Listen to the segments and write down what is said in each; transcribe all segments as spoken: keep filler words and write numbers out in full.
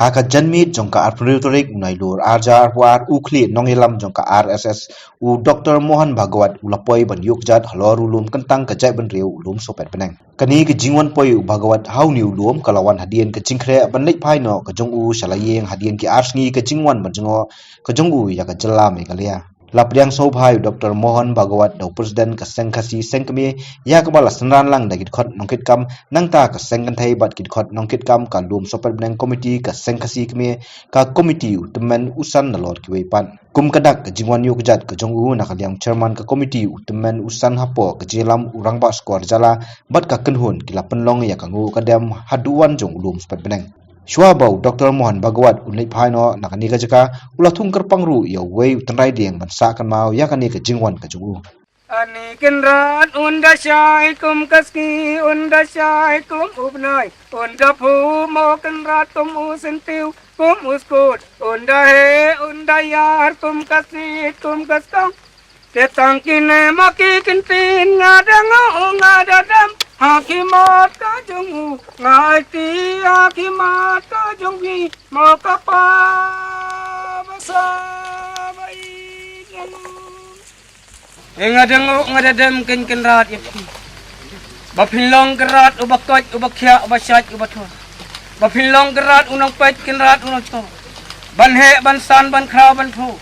Ha ka janmiet jong ka arphew tarik u Nailur arhajar arphew ar, u khlieh nongïalam jong ka R S S, u Doktor Mohan Bhagwat, u la poi ban ïuh kjat halor u lum kyntang ka jaitbynriew u lum Sohpetbneng. Kane ka jingwan poi u Bhagwat ha une u lum ka la wan hadien ka jingkhreh ban leit phai noh ka jong u sha la ïing hadien ki ar sngi ka jingwan ban jngoh ka jong u ïa ka jylla Meghalaya. La pdiang sngewbha ïa u Doktor Mohan Bhagwat da u President ka Seng Khasi Seng Kmie, ïa kaba la synran lang da ki dkhot nongkitkam, nangta ka Seng Kynthei bad ki dkhot nongkitkam ka lum Sohpetbneng, Komiti ka Seng Khasi Kmie, ka Komiti u tymmen u san nalor kiwei pat. Kum ka dak ka jingwan ïuh kjat ka jong u na ka liang Chairman ka Komiti u tymmen u san hapoh ka jingïalam u Rangbah Shkor Jylla bad ka kynhun ki la pynlong ïa ka nguh ka dem haduh wan jong u lum Sohpetbneng. Shuwa ba u Doktor Mohan Bhagwat un leit phai noh na kane ka jaka, u la thung kyrpang ruh ïa uwei u tynrai dieng ban sah kynmaw ïa kane ka jingwan ka jong u. Ani Kynrad un da shai kum ka sngi, un da shai kum u bnai, un da phuh mo Kynrad kum u syntiew, kum u skut, un da heh, un da ïar kum ka sit, kum ka stong. Te tang kine ma ki ktien nga da nguh nga da dem ha ki mat ka jong u, nga aiti ha ki mat ka jong phi mo ka Pa ba sah ba ïeit jong u. E nga da nguh nga da dem, Kynrad, ïa phi. Ba phin long Kynrad uba koit, uba khiah, uba shait, uba thur. Ba phin long Kynrad u nongpeit, Kynrad u nongthoh. Ban heh, ban san, ban khraw, ban phuh.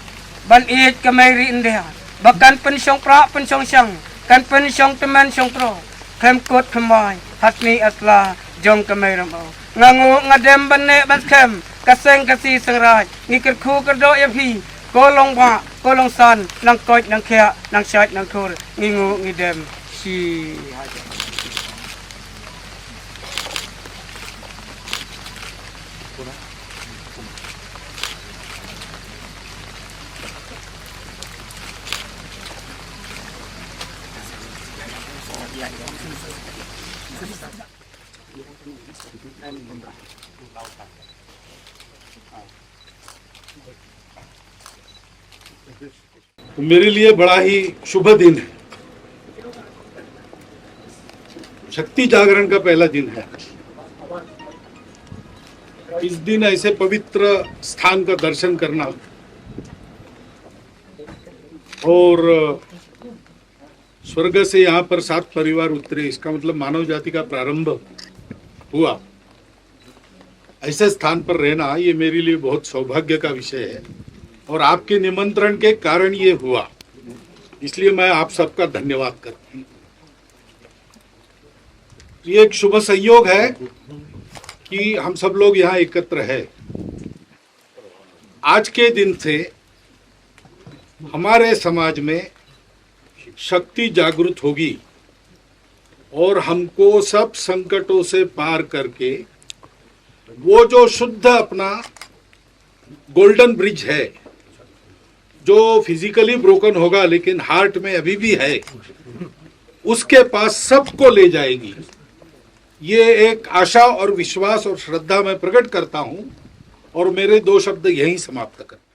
Ban ïeit ka Mei Ri India. Ba kan pynshong prah, pynshong shang. Kan pynshong tymmen, shong troh. Khlem kut khlem bai, ha snieh ha sla jong ka Mei Ramew. Nga nguh nga dem ban neh ban skhem, ka Seng Khasi Seng Raij. Ngi kyrkhu kyrdoh ïa phi, ko long bah, ko long san, nang koit nang khiah, nang shait nang thur, ngi nguh ngi dem. Shi hajar. तो मेरे लिए बड़ा ही शुभ दिन है, शक्ति जागरण का पहला दिन है। इस दिन ऐसे पवित्र स्थान का दर्शन करना और स्वर्ग से यहाँ पर सात परिवार उतरे, इसका मतलब मानव जाति का प्रारंभ हुआ। ऐसे स्थान पर रहना, ये मेरे लिए बहुत सौभाग्य का विषय है और आपके निमंत्रण के कारण ये हुआ, इसलिए मैं आप सबका धन्यवाद करता हूँ। ये एक शुभ संयोग है कि हम सब लोग यहाँ एकत्र हैं। आज के दिन से हमारे समाज में शक्ति जागृत होगी और हमको सब संकटों से पार करके वो जो शुद्ध अपना गोल्डन ब्रिज है, जो फिजिकली ब्रोकन होगा लेकिन हार्ट में अभी भी है, उसके पास सबको ले जाएगी। ये एक आशा और विश्वास और श्रद्धा मैं प्रकट करता हूं और मेरे दो शब्द यहीं समाप्त करता हूं।